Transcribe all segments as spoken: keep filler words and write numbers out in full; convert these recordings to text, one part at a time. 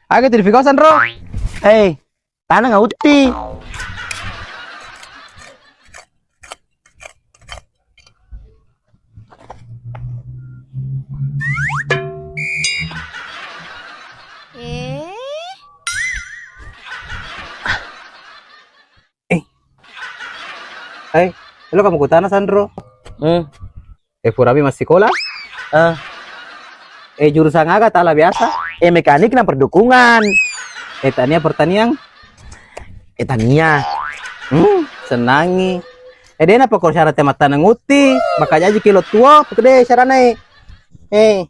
Aga tu dipikau, Sanro? Hei, taneng autti. Eh? Eh. Eh, elo kamu kutana, Sanro? Hmm. Eh, purapi massikola? Eh. Eh, jurusan aga tala biasa? Eh, mekanik na perdukungan. Eh, tania pertanian? Eh, tania. Hmm, senangi. Eh, dena pokok syarat mattaneng utti, maka jaji kilo tuo, pokok de syarana, eh. Eh.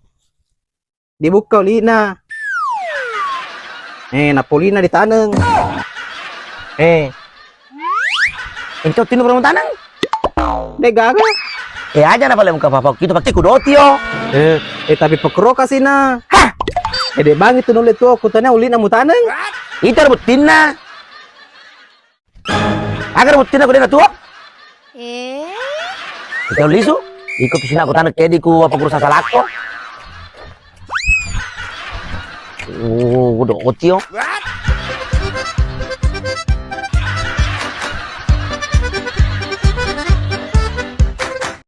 Dibukka ulina. Eh, napolina ditaneng. Eh. Engka uttinu pura mutaneng? De gaga. Eh, aja na pale muka papa kitu pake kudoti yo. Eh, eh, tapi pekro kasina. Hah? Eh, de bangi tu nulle tuo kutanya ulina mutaneng. Ita buttinna. Agar buttina ko dena tuo. Eh. Kita lisu. Iko pisina ko tanah kedi ku apa guru sasalako. Uh, udah otio.